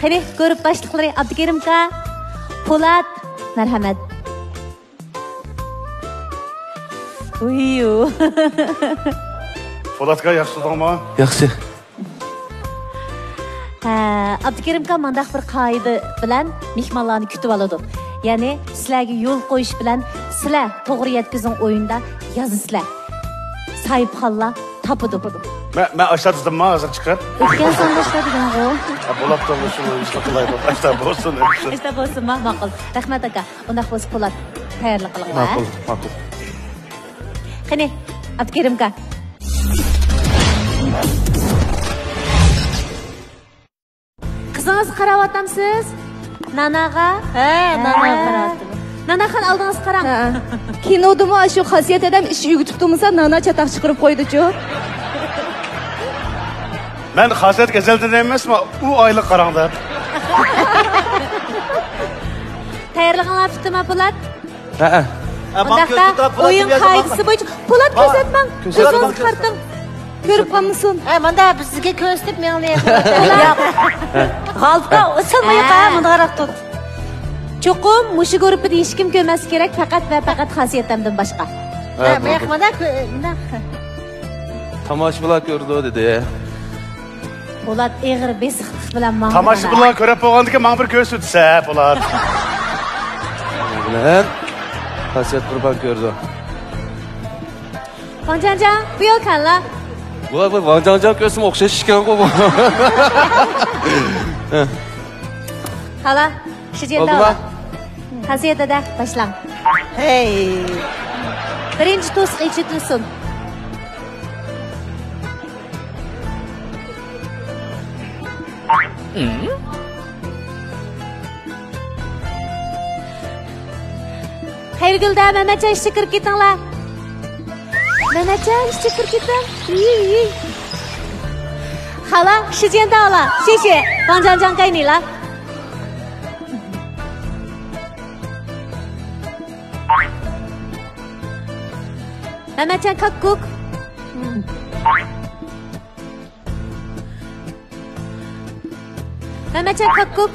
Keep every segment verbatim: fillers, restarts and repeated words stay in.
قېنى، گۇرۇپپا باشلىقلىرى ئابدۇكېرىمكا، پولات، مەرھەمەت. ۋىيۇ. پولاتكا ياخشى تۇردۇڭمۇ؟ ياخشى. ھە، ئابدۇكېرىمكا مانداق بىر قائىدە بىلەن مېھمانلارنى كۈتۈۋالىدۇ. يەنى سىلەرگە يول قويۇش بىلەن سىلەر توغرا يەتكۈزۈڭ ئويۇندا يازىسىلەر. ساھىبخانلار تاپىدۇ. مەن، مەن ئاشتا دېدىمما ھازىر چىقىپ؟ ئۆتكەن ساندا ئاشتا دېگەنغۇ. ھە، بولاپتۇ، شۇنى ئىشقا قىلايلى. ئاشتا بولسۇن، ئۆتسۇن. ئاشتا بولسۇنما؟ ماقۇل. رەھمەت، ئاكا. ئۇنداق بولسا پولات تەييارلىق قىلىڭلار. ماقۇل، ماقۇل. قېنى، ئابدۇكېرىمكا. قىزىڭىزغا قاراۋاتامسىز؟ ناناغا؟ ھە، ناناغا قاراۋاتىمەن. ناناخان، ئالدىڭىزغا قاراڭ. ھە. كىنودىمۇ ئاشۇ خاسىيەت ئادەم ئىش ئۆگىتىپ تۇرمىسا، نانا چاتاق چىقىرىپ قويىدۇچۇ. مەن خاسىيەتكە ئەزەلدىن ئەمەسمۇ، ئۇ ئايلىق قاراڭ دەپ. تەييارلىقىڭلار پۈتتىما، پولات؟ ھەئە. ئۇنداقتا ئويۇن قائىدىسى بويىچە، پولات، كۆرسەتمەڭ. كۆزىڭىزنى قارىتىڭ. كۆرۈپ قالمىسۇن. ھە، ماندا بىزگە كۆرسىتىپ مېڭىڭ. غالىپقا سالمايۇق، ھە، مۇنداقراق تۇت. چوقۇم مۇشۇ گۇرۇپپىدا ھېچكىم كۆرمەسلىكى كېرەك، پەقەت ۋە پەقەت خاسىيەت ئەمدىن باشقا. ھە، ھە، بولدى. مۇنداق، مۇنداق. تاماشىبىنلار كۆرىدۇ دېدى. پولات ئېغىر بېسىقلىق بىلەن ماڭدى. تاماشىبىنلار كۆرۈپ بولغاندىكىن ماڭا بىر كۆرسىتىسە، پولات. بىلەن خاسىيەت قۇربان كۆرىدۇ. ۋاڭ جاڭجاڭ، بۇ يول كەنلا. ۋاي، ۋاي، ۋاڭ جاڭجاڭ كۆرسىمۇ ئوخشاش ئىكەنغۇ بۇ. خالا، شىجيەن داۋلا. بولدىما؟ خاسىيەت دادا، باشلاڭ. ھەي. بىرىنچى توسۇق ئېچىلسۇن. خەيرىگۈلدە، مەمەتجان ئىچىگە كىرىپ كېتىڭلار. مەمەتجان ئىچىگە كىرىپ كېتىڭ. يېي، يېي. خالا، شىجيەن داۋلا، شېشې، ۋاڭ جاڭجاڭ قاينىلا. مەمەتجان كاككۇك. مەمەتجان كاككۇك.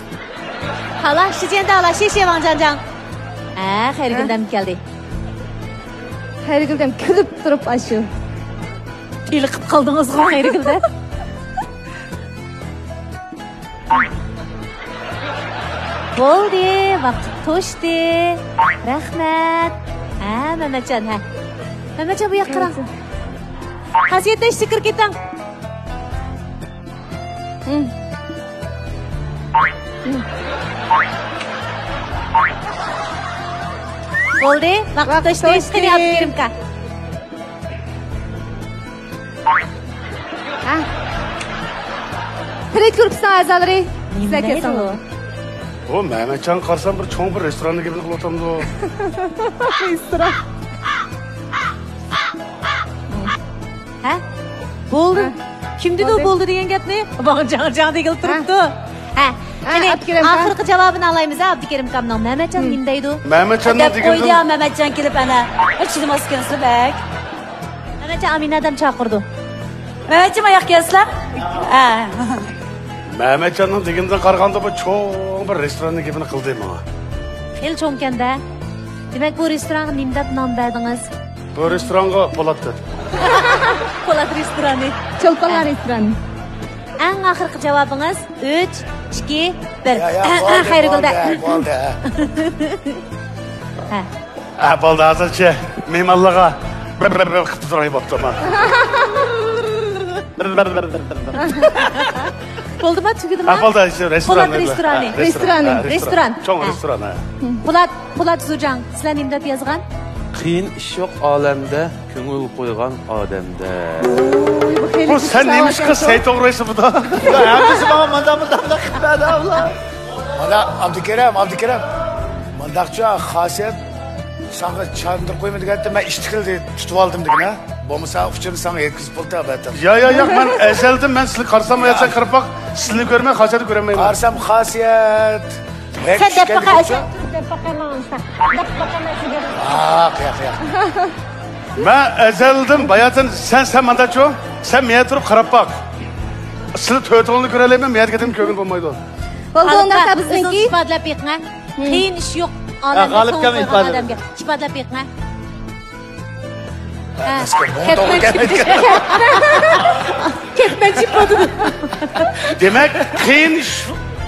خالا، شىجيەن داۋلا، شېشې، ۋاڭ جاڭجاڭ. ھە، خەيرىگۈلدەم كەلدى. خەيرىگۈلدەم كۈلۈپ تۇرۇپ ئاشۇ. ھېلىقىپ قالدىڭىزغۇ خەيرىگۈلدە. بولدى، ۋاقىت توشتى. رەھمەت. ھە، مەمەتجان، ھە. مەمەتجان، بۇ ياققا قاراڭ. خاسىيەت، ئىچىگە كىرىپ كېتىڭ. بولدى، ۋاقىت توشتى. قېنى، ئابدۇكېرىمكا. ھە. تىرەك گۇرۇپپىسىنىڭ ئەزالىرى. سىلەر كەلسەڭلار. ئۇ مەمەتجان قارىسام بىر چوڭ بىر رېستوراننىڭ گېپىنى قىلىۋاتامدۇ؟ رېستوران. ھە؟ بولدى. ھە. كىم دېدى ئۇ بولدى دېگەن گەپنى؟ ۋاڭ جاڭ جاڭ دېگىلى تۇرۇپتۇ. ھە. ھە، قېنى، ئابدۇكېرىم ئاكا. ئاخىرقى جاۋابىنى ئالايمىز ھە، ئابدۇكېرىم ئاكامنىڭ. مەمەتجان نېمە دەيدۇ؟ مەمەتجاننىڭ دېگىنىدىن قويدى ھە، مەمەتجان كېلىپ ئەنە. چىدىماس ئىكەنسىلەر بەك. مەمەتجان ئامىنە ئادەم چاقىرىدۇ. مەمەتجان ئاياق كەلسىلەر. ھە. مەمەتجاننىڭ دېگىنىدىن قارىغاندا بۇ چوڭ بىر رېستوراننىڭ گېپىنى قىلدى ماڭا. خېلى چوڭكەن-دە. دېمەك، بۇ رېستورانغا نېمە دەپ نام بەردىڭىز؟ بۇ رېستورانغا پولات دەپ. پولات رېستورانى. چولپانلار رېستورانى. ئەڭ ئاخىرقى جاۋابىڭىز ئۈچ، ئىككى، بىر. يا، يا، بولدى، خەيرىگۈلدە. بولدى، بولدى. ھە. ھە، بولدى، ھازىرچە مېھمانلارغا بىر، بىر، بىر قىلىپ تۇراي بوپتۇ. بولدىما، تۈگىدىما؟ ھە، بولدى، رېستوران. پولات رېستورانى. ھە، رېستوران. رېستوران. چوڭ رېستوران، ھە. پولات، پولات زۇجاڭ، سىلەر نېمە دەپ يازغان؟ قىيىن ئىش يوق ئالەمدە، كۆڭۈل قويغان ئادەمدە. بۇ سەن نېمىشقا سەي توغرا ئېيتىسەن بۇدا؟ ھەممىسى ماڭا مانداق، مانداق، مانداق قىلىپ بەردى ئابلا. مانا ئابدۇكېرىم، ئابدۇكېرىم. مانداقچە خاسىيەت ساڭا چاندۇرۇپ قويما دېگەنتىم، مەن ئىشتىكىلدى تۇتۇپ ئالدىم دېگىنە. بولمىسا ئۇچۇرنى ساڭا يەتكۈزۈپ بولدى ئەلۋەتتە. يا، يا، ياق، مەن ئەزەلدىن مەن سىلىگە قارىسام، يا. سەن قىرىپ باق، سىلىنى كۆرمەي خاسىيەتنى كۆرەلمەيمەن. قارىسام خاسىيەت. سەن دەپ باقە، دەپ باقە ماڭا. دەپ باقە مەن سىزگە. ياق، ياق، ياق. مەن ئەزەلدىن باياتىن سەن، سەن مانداچۇ، سەن مېيە تۇرۇپ قاراپ باق. سىلى تۆتىڭىزنى كۆرەلەيمەن، مېيەدە كەتكەن كۆرگىلى بولمايدۇ. بولدى، ئۇنداقتا بىزنىڭكى. ئۆزىڭىز ئىپادىلەپ بېقىڭ. مم. قىيىن ئىش يوق. ھە، ئادەمگە غالىبكەم كۆڭۈل قويغان ئادەمگە ئىپادىلەپ بېقىڭ. ھە. كەتمەن. كەتمەن چىقىپ. دېمەك، قىيىن ئىش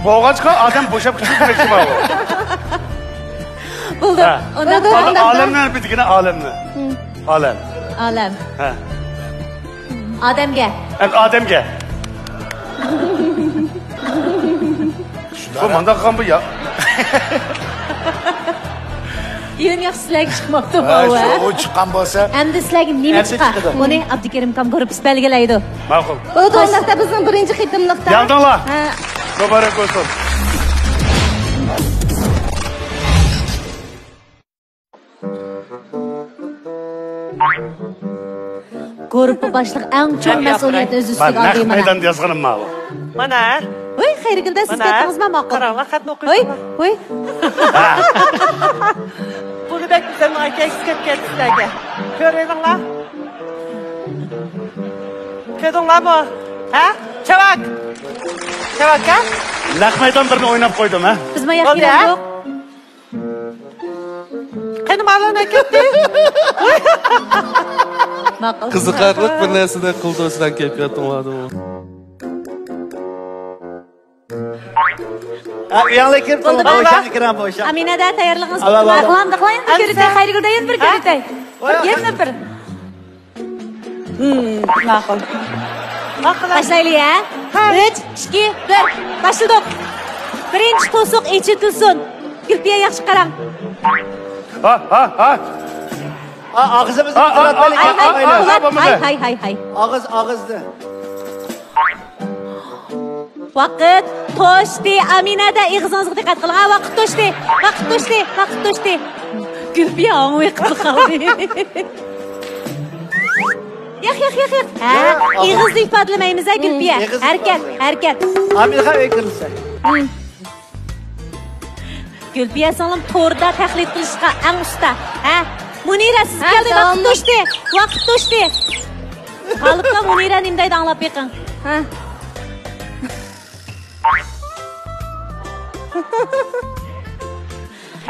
بولغاچقا، ئادەم بوشاپ كېتىدۇ دېمەكچىما ئۇ؟ بولدى. ھە. ئۇنداقتا، ئالەمنى بىلگىنە، ئالەمنى. مم. ئالەم. ئالەم. ھە. ئادەمگە. ئەم، ئادەمگە. بۇ مانداق قىلغان بۇ يا. يەنە ياخشى سىلەرگە چىقماپتۇ ھە، بۇ، شۇ ھە؟ ئۇ چىققان بولسا. ئەمدى سىلەرگە نېمە ئەمدى چىقار؟ چىقىدۇ. بۇنى ئابدۇكېرىم كام گۇرۇپپىسى بەلگىلەيدۇ. ماقۇل. بولدى، ئۇنداقتا بىزنىڭ بىرىنچى قېتىملىقتا. ياڭدىڭلار. ھە. مۇبارەك بولسۇن. گۇرۇپپا باشلىقى ئەڭ چوڭ مەسئۇلىيەتنى ئۆز ئۈستىگە ئالدى، مانا. مەيداندا يازغىنىم ماۋۇ. مانا. ۋاي، خەيرىگۈلدە سىز كەتتىڭىزما؟ ماقۇل. قاراڭلار، خەتنى ئوقۇيسىلەر. ھوي، ھوي. بۇنى بەك ئىزدەمنىڭ ئاكا ئەكسى كەپ كەتتى سىلەرگە. كۆرۈۋېلىڭلار. كۆردۈڭلارمۇ؟ ھە؟ چاۋاك. چاۋاك، ھە؟ نەق مەيدان بىرنى ئويناپ قويدۇم، ھە؟ بىزمۇ ياخشى بولدى، ھە؟ ياندۇق. قېنى مالان ئەكەتتى. ماقۇل. قىزىقارلىق بىر نەرسىنى قىلدى، سىلەر كەيپىياتىڭلاردىمۇ؟ ھە، ئۆيەڭلار كىرىپ بولدى، بولدى. بوشاڭ، كىرەڭ، بوشاڭ. ئامىنەدە تەييارلىقىڭىز ئالا، ئالا، ئالا. ماقۇل، ئەمدى قىلايلى، بىر كۆرۈتەي، خەيرىگۈلدە يەنە بىر كۆرۈتەي. ھە؟ يەنە بىر. مم، ماقۇل. ماقۇل. باشلايلى، ھە؟ ھە. ئۈچ، ئىككى، بىر. باشلىدۇق. بىرىنچى توسۇق ئېچىلسۇن. گۈلپىيە، ياخشى قاراڭ. ھا، ھا، ھا. ئا، ئاغزىمىزنى ھا، ھا، ھا، ھا، ھا، ھا، ھا، ھا. ھاي، ھاي، ھاي. ئاغزى، ئاغزىنى. ۋاقىت توشتى. ئامىنەدە، ئېغىزىڭىزغا دىققەت قىلىڭ. ھا، ۋاقىت توشتى. ۋاقىت توشتى. ۋاقىت توشتى. گۈلپىيە ھاڭۋېقىپلا قالدى. ياق، ياق، ياق، ياق. ھە، ياق، ئېغىزدا ئىپادىلىمەيمىز، ھە، گۈلپىيە. ھەرىكەت، ھەرىكەت. ئامىنە خان ئۆي كىرمىسە. گۈلپىيە سىڭلىم توردا تەقلىد قىلىشقا ئەڭ ئۇستا. ھە؟ مۇنىرە، سىز كەلدى، ۋاقىت توشتى. ۋاقىت توشتى. غالىبكا، مۇنىرە نېمە دەيدۇ، ئاڭلاپ بېقىڭ. ھە.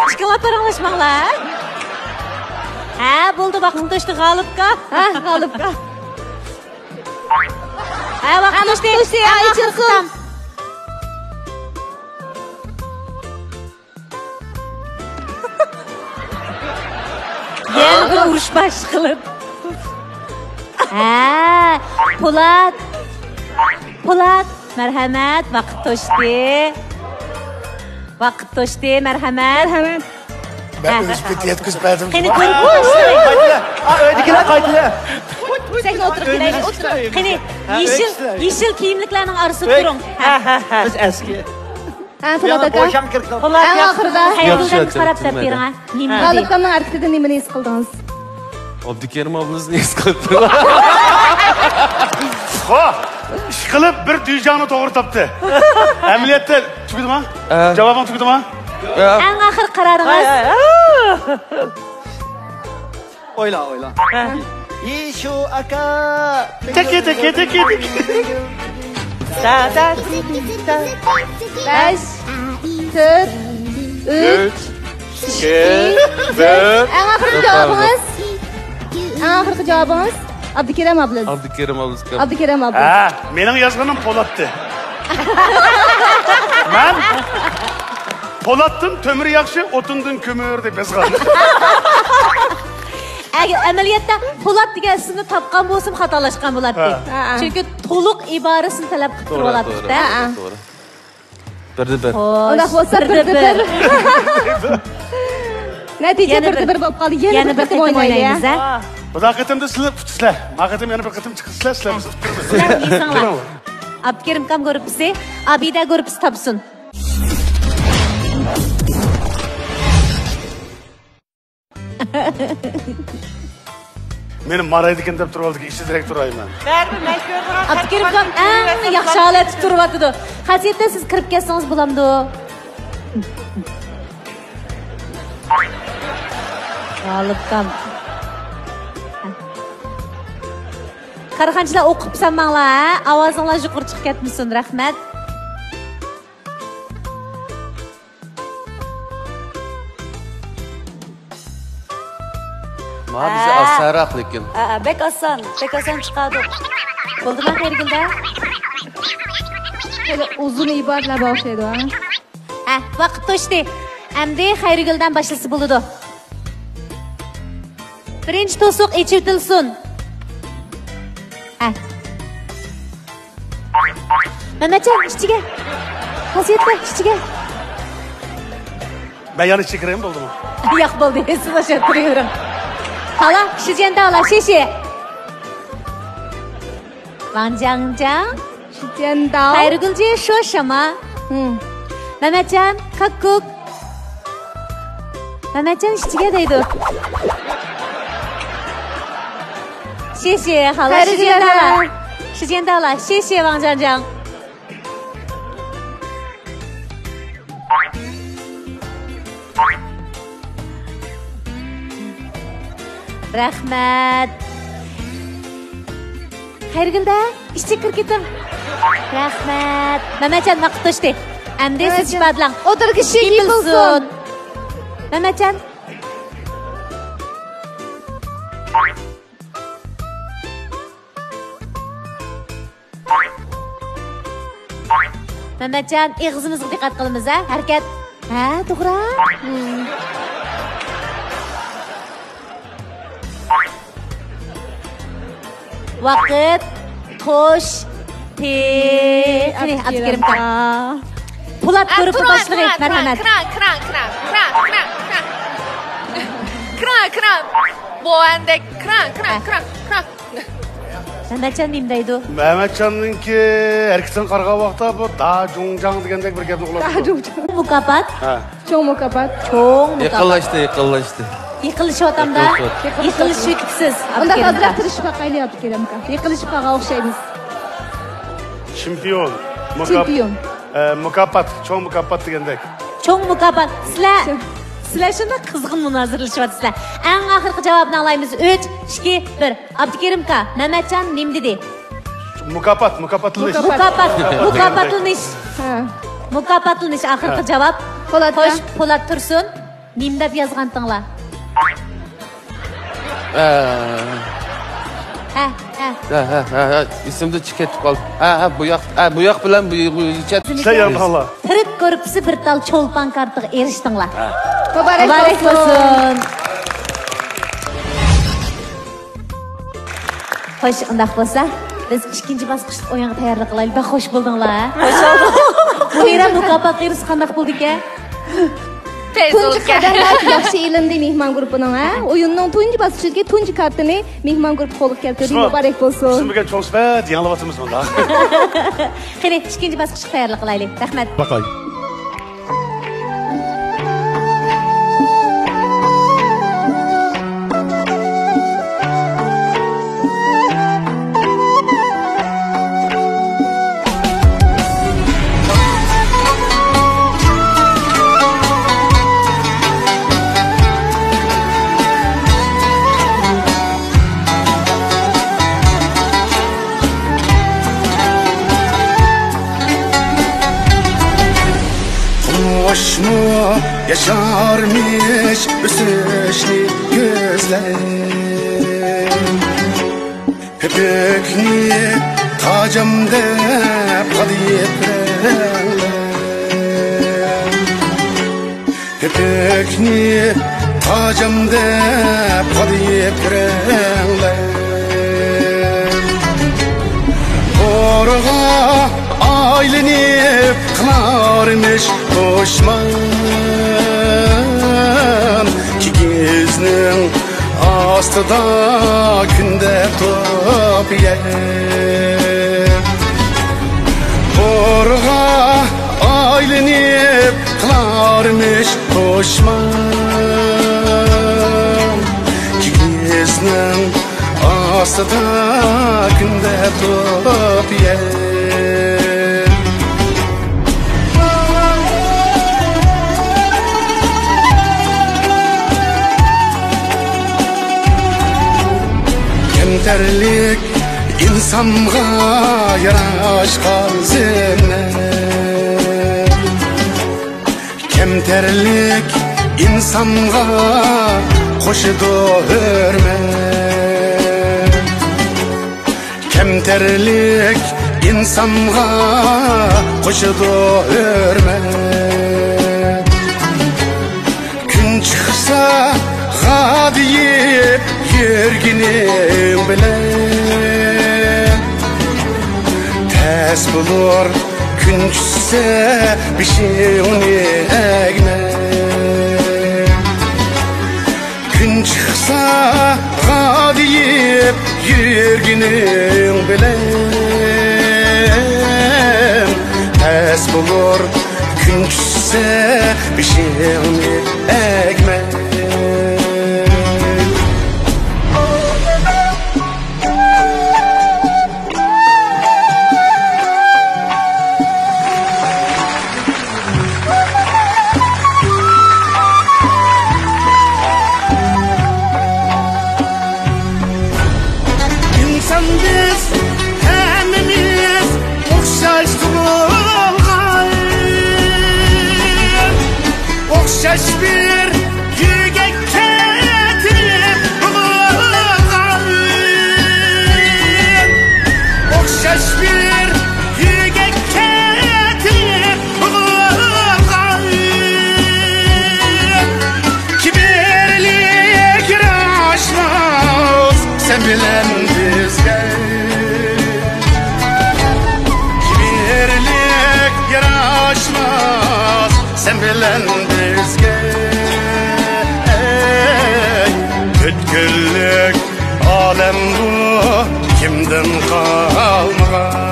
ئىككىڭلار پاراڭلاشماڭلار. ھە، بولدى، ۋاقىت توشتى، غالىبكا. ھە، غالىبكا. ھە، ۋاقىت توشتى. توشتى، ھە، ئېچىلسۇن. يەنە بىر ئۇرۇش باشلىقى. ھە، پولات. پولات، مەرھەمەت، ۋاقىت توشتى. ۋاقىت توشتى، مەرھەمەت. مەرھەمەت. مەن ئۆز پېتى يەتكۈزۈپ بەردىم. قېنى، كۆرۈپ قويۇڭ. قايتىلە. ئا، ئۆيدىكىلەر قايتىلە. سەكنە ئولتۇرۇپ كېلەيلى، ئولتۇرۇڭ. قېنى، ھە، يېشىل، ئۆي كىشىلەر. يېشىل كىيىملىكلەرنىڭ ئارىسىدا تۇرۇڭ. ھە، ھە، ھە. بىز ئەسكى. ھە، پولات ئاكا. بوشاڭ كىرىپ قالدى. ئەڭ ئاخىرىدا. خەيرىگۈلدىن قاراپ دەپ بېرىڭ، ھە. نېمە دېدى؟ غالىبكامنىڭ ھەرىكىتىدىن نېمىنى ھېس قىلدىڭىز؟ ئابدۇكېرىم ئابلىزنى ھېس قىلدىم. خو، ئىشقىلىپ بىر دۈيجاڭنى توغرا تاپتى. ئەمەلىيەتتە تۈگىدىما؟ ھە. جاۋابىڭ تۈگىدىما؟ ھە. ئەڭ ئاخىرقى قارارىڭىز؟ ئويلا، ئويلا. ھە. يىشۇ ئاكا. تېكى، تېكى، تېكى، تېكى. بەش، تۆت، ئۈچ، ئىككى، بىر. ئەڭ ئاخىرقى جاۋابىڭىز؟ ئەڭ ئاخىرقى جاۋابىڭىز؟ ئابدۇكېرىم ئابلىز. ئابدۇكېرىم ئابلىز. ئابدۇكېرىم ئابلىز. ھە، مېنىڭ يازغىنىم پولاتتى. مەن پولاتتىن تۆمۈر ياخشى، ئوتۇندىن كۆمۈر دەپ يازغان. ئەگەر ئەمەلىيەتتە پولات دېگەن ئىسىمنى تاپقان بولسام، خاتالاشقان بولاتتى. ھە. چۈنكى تولۇق ئىبارىسىنى تەلەپ قىلىپ تۇرۇۋالاتتۇق-دە. توغرا، توغرا. بىردە بىر. خوش. ئۇنداق بولسا بىردە بىر. نەتىجە بىردە بىر بولۇپ قالدى. يەنە بىر قېتىم ئوينايلى، ھە؟ بۇ قېتىمدا سىلەر ئۇتىسىلەر. ما قېتىم يەنە بىر قېتىم چىقىسىلەر، سىلەر بىز ئۇتتۇرىمىز. سىلەر يېسىڭلار. ئابدۇكېرىم كام گۇرۇپپىسى، ئابىدە گۇرۇپپىسى تاپسۇن. مېنى مارايدىكەن دەپ تۇرۇۋالدىكەن، ئىچى دىرەك تۇرايمەن. بەرىبىر مەن كۆرىدىغان ئابدۇكېرىم ئاكام ئەڭ ياخشى ھالەتتە تۇرۇۋاتىدۇ. خاسىيەتتە سىز كىرىپ كەتسىڭىز بولامدۇ؟ غالىبكام. كارخانىچىلار ئوقۇپ سانماڭلار، ھە؟ ئاۋازىڭلار يۇقىرى چىقىپ كەتمىسۇن. رەھمەت. ھا، بىزدە ھە. ئاسانراق لېكىن. ھە، ھە، بەك ئاسان، بەك ئاسان چىقاردۇق. بولدىما، خەيرىگۈلدە؟ خېلى ئۇزۇن ئىبارىلەر بار ئوخشايدۇ، ھە؟ ھە، ۋاقىت توشتى. ئەمدى خەيرىگۈلدىن باشلىسا بولىدۇ. بىرىنچى توسۇق ئېچىۋېتىلسۇن. ھە. مەمەتجان، ئىچىگە. خاسىيەتتە، ئىچىگە. مەن يەنە ئىچىگە كىرەيمۇ، بولدىمۇ؟ ياق، بولدى. سىز ئاشۇ تۇرۇۋېرىڭ. خالا، شىجيەنداۋلا، شېشې. ۋاڭجاڭجاڭ. شىجيەنداۋ. خەيرىگۈلجى، شوشاما. ھىم. مەمەتجان، كاككۇك. مەمەتجان ئىچىگە دەيدۇ. شېشې، خالا، خەيرىگۈل شىجيەنداۋلا. ئەپەندى. شىجيەنداۋلا، شېشې، ۋاڭجاڭجاڭ. رەھمەت. خەيرىگۈلدە، ئىچىگە كىرىپ كېتىڭ. رەھمەت. مەمەتجان، ۋاقىت توشتى. ئەمدى سىز مەمەتجان، ئىپادىلەڭ. ئوتتۇرىدىكى كىشى كىم كىم بىلسۇن؟ بىلسۇن؟ مەمەتجان. مەمەتجان، ئېغىزىمىزغا دىققەت قىلىمىز، ھە؟ ھەرىكەت. ھە، توغرا. ۋاقىت توشتى. قېنى، ئابدۇكېرىم ئاكا. پولات گۇرۇپپا باشلىقى، مەرھەمەت. كىرىڭ، كىرىڭ، كىرىڭ. كىرىڭ، كىرىڭ. بوۋاندەك كىرىڭ، كىرىڭ، كىرىڭ، كىرىڭ. مەمەتجان نېمە دەيدۇ؟ مەمەتجاننىڭكى ھەرىكىتىگە قارىغان ۋاقىتتا بۇ دا جۇڭجاڭ دېگەندەك بىر گەپنى قىلىۋاتىدۇ. دا جۇڭجاڭ. مۇكاپات؟ ھە. چوڭ مۇكاپات. چوڭ مۇكاپات. يېقىنلاشتى، يېقىنلاشتى. يېقىنلىشىۋاتامدا. يېقىنلىشىۋاتىدۇ. يېقىنلىشىۋېتىپسىز. ئۇنداق ئابدۇكېرىم ئاكا. ئازراق تىرىشىپ باقايلى، ئابدۇكېرىم ئاكا. يېقىنلىشىپ قالغان ئوخشايمىز. چېمپىيون. مۇكاپ-، چېمپىيون. ئە، مۇكاپات، چوڭ مۇكاپات دېگەندەك. چوڭ مۇكاپات. سىلەر، سىلەر شۇنداق قىزغىن مۇنازىرىلىشىۋاتىسىلەر. ئەڭ ئاخىرقى جاۋابنى ئاڭلايمىز. ئۈچ، ئىككى، بىر. ئابدۇكېرىم ئاكا، مەمەتجان نېمە دېدى؟ مۇكاپات، مۇكاپاتلىنىش. مۇكاپات. مۇكاپاتلىنىش. ھە. مۇكاپاتلىنىش ئاخىرقى ھە. جاۋاب. پولات خوش، ھە. پولات تۇرسۇن. نېمە دەپ يازغانتىڭلار؟ ئە. ھە، ھە. ھە، ھە، ھە، ھە. ئېسىمدىن چىقىپ كېتىپ قالدى. ھە، ھە، بۇ ياق، ھە، بۇ ياق بىلەن بۇ، بۇ چەت. سىلەر ياندىغانلار. تۈرك گۇرۇپپىسى بىر تال چولپان كارتىغا ئېرىشتىڭلار. ھە. مۇبارەك مۇبارەك بولسۇن. بولسۇن. خوش، ئۇنداق بولسا، بىز ئىككىنچى باسقۇچلۇق ئويۇنغا تەييارلىق قىلايلى. بەك خوش بولدۇڭلار، ھە؟ خوش بولدۇق. بۇ يەردە مۇكاپات ئېرىشىش قانداق بولىدىكەن؟ تۇنجى قەدەملەر ياخشى ئېلىندى مېھمان گۇرۇپپىنىڭ، ھە؟ ئويۇننىڭ تۇنجى باسقۇچىدىكى تۇنجى كارتىنى مېھمان گۇرۇپپا قولغا كەلتۈردى. مۇبارەك بولسۇن. بىزمۇ بىر چوڭ سۈپەت يېڭىلىۋاتىمىز بۇندا. قېنى، ئىككىنچى باسقۇچقا تەييارلىق قىلايلى. رەھمەت. باقاي. قومۇشمۇ ياشارمىش ئۆسۈشنى كۆزلەپ، پۆپۈكنى تاجام دەپ غادىيىپ رەڭلەپ. پۆپۈكنى تاجام دەپ غادىيىپ رەڭلەپ، ھورغا ئايلىنىپ قىلارمىش پۇشمان. كىگىزنىڭ ئاستىدا كۈندە توپ يەپ، ھورغا ئايلىنىپ قىلارمىش پۇشمان. كىگىزنىڭ ئاستىدا كۈندە توپ يەپ. كەمتەرلىك ئىنسانغا ياراشقان زىننەت. كەمتەرلىك ئىنسانغا قوشىدۇ ھۆرمەت، كەمتەرلىك ئىنسانغا قوشىدۇ ھۆرمەت. كۈن چىقسا غادىيىپ يۈرگىنىڭ بىلەن، تەس بولۇر كۈن چۈشسە بېشىڭنى ئەگمە. كۈن چىقسا غادىيىپ يۈرگىنىڭ بىلەن، پەس بولۇر كۈن چۈشسە بېشىڭنى ئەگمە. ئىنسان بىز ھەممىمىز ئوخشاش تۇغۇلغان، ئوخشاش بىر يۈرگەككە تېرىپ تۇغۇلغان، ئوخشاش بىر يۈرگەككە تېرىپ تۇغۇلغان. كىبىرلىك ياراشماس سەن بىلەن بىزگە. كىبىرلىك ياراشماس سەن بىلەن بىزگە. ئەي، پۈتكۈللۈك ئالەم بۇ، كىمدىن قالمىغان؟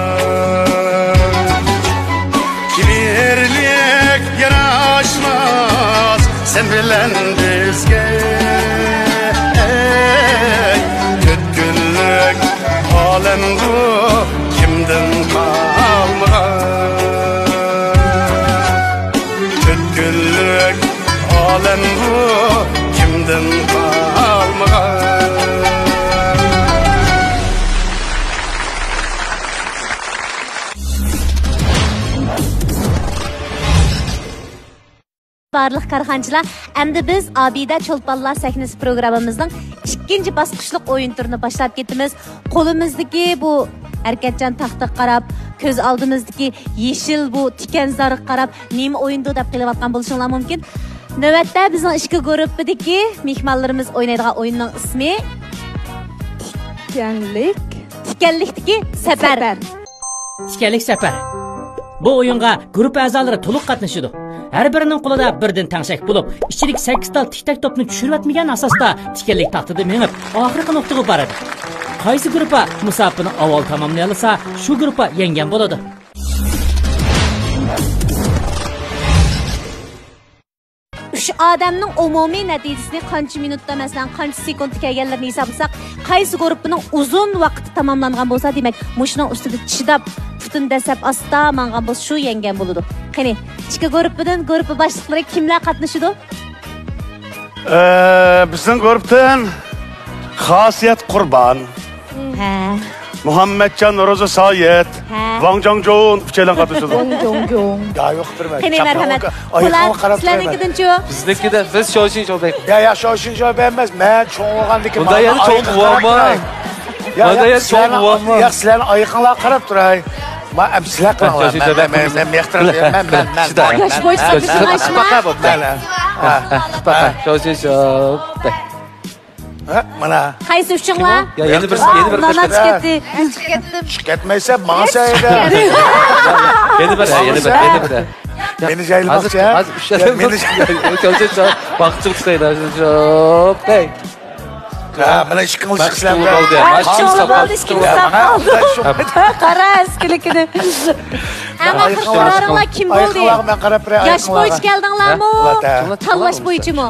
كىبىرلىك ياراشماس سەن بىلەن بىزگە. ئەي، پۈتكۈللۈك ئالەم بۇ، كىمدىن قالمىغان؟ پۈتكۈللۈك ئالەم بۇ، كىمدىن قالمىغان؟ بارلىق كارخانىچىلار، ئەمدى بىز ئابىدە چولپانلار سەھنىسى پروگراممىمىزنىڭ ئىككىنچى باسقۇچلۇق ئويۇن تۈرىنى باشلاپ كېتىمىز. قولىمىزدىكى بۇ ھەرىكەتچان تاختىغا قاراپ، كۆز ئالدىمىزدىكى يېشىل بۇ تىكەنزارغا قاراپ، نېمە ئويۇندۇ دەپ قېلىۋاتقان بولۇشۇڭلار مۇمكىن. نۆۋەتتە بىزنىڭ ئىككى گۇرۇپپىدىكى مېھمانلىرىمىز ئوينايدىغان ئويۇننىڭ ئىسمى تىكەنلىك. تىكەنلىكتىكى سەپەر. سەپەر. تىكەنلىك سەپەر. بۇ ئويۇنغا گۇرۇپپا ئەزالىرى تولۇق قاتنىشىدۇ. ھەر بىرىنىڭ قولىدا بىردىن تەڭشەك بولۇپ، ئىچىدىكى سەككىز تال تىك تاك توپنى چۈشۈرۈۋەتمىگەن ئاساستا تىكەنلىك تاختىدا مېڭىپ، ئاخىرقى نۇقتىغا بارىدۇ. قايسى گۇرۇپپا مۇساپىنى ئاۋۋال تاماملىيالىسا، شۇ گۇرۇپپا يەڭگەن بولىدۇ. ئۈچ ئادەمنىڭ ئومۇمىي نەتىجىسىنى قانچە مىنۇتتا، مەسىلەن، قانچە سېكۇنتتا كەلگەنلىرىنى ھېسابلىساق، قايسى گۇرۇپپىنىڭ ئۇزۇن ۋاقىتتا تاماملانغان بولسا، دېمەك، مۇشۇنىڭ ئۈستىدە چىداپ، پۇتىنى دەسسەپ، ئاستا ماڭغان بولسا، شۇ يەڭگەن بولىدۇ. قېنى، ئىككى گۇرۇپپىدىن گۇرۇپپا باشلىقلىرى كىملەر قاتنىشىدۇ؟ ئە، بىزنىڭ گۇرۇپپىدىن خاسىيەت قۇربان، ھە. مۇھەممەتجان روزا سايىت، ھە. ۋاڭ جاڭجۇن ئۈچەيلەن قاتنىشىدۇ. ۋاڭ جاڭجۇن. يا، يوق، بىرمەن. قېنى، مەرھەمەت. ئۇلار سىلەرنىڭكىدىنچۇ؟ بىزنىڭكىدە بىز شوشىن شوبەي. يا، يا، شوشىن شوبەي ئەمەس. مەن چوڭ بولغاندىكىن بۇندا يەنە چوڭ بولۇۋالما. يا، بۇندا يا، يەنە چوڭ سىلەرنىڭ، بولۇۋالما. يا، سىلەرنىڭ ئايىقىڭلارغا قاراپ تۇراي. ما، ئەم، سىلەر قىلىڭلار. شوشىن مەن، شوبەي مەن، مەن، مەن، مەن، مەن، مەن، مەن، مەن. ياش بويىچە سۆزلىشىڭ ئاچما. شوشىن شوبەي. ھە، مانا. قايسى ئۈچۈڭلار؟ يا، يەنە بىر، يەنە بىر ناناچ كەتتى. چىقىپ كەتمەيسەن، ماڭا سەيدە. يەنە بىر، يەنە بىر، يەنە بىر. مېنى جايلىماقچى، ھە؟ ھازىر، ھازىر ئۈچ ئادەم مېنى جايلىماقچى. باقچى ئۇستايلار، شوپ. ھە، مانا ئىككىڭلار چىقىسىلەر. ئىككىڭلار بولدى، مانا ئىككىڭلار قالدى. قارا ئەسكىلىكىنى. ئەڭ ئاخىرقىلارىڭلار كىم بولدى؟ ئايىقىڭلارغا مەن قاراپ بېرەي، ياش ئايىقىڭلارغا. بويىچە كەلدىڭلارمۇ؟ ھە؟ تاللاش بويىچىمۇ؟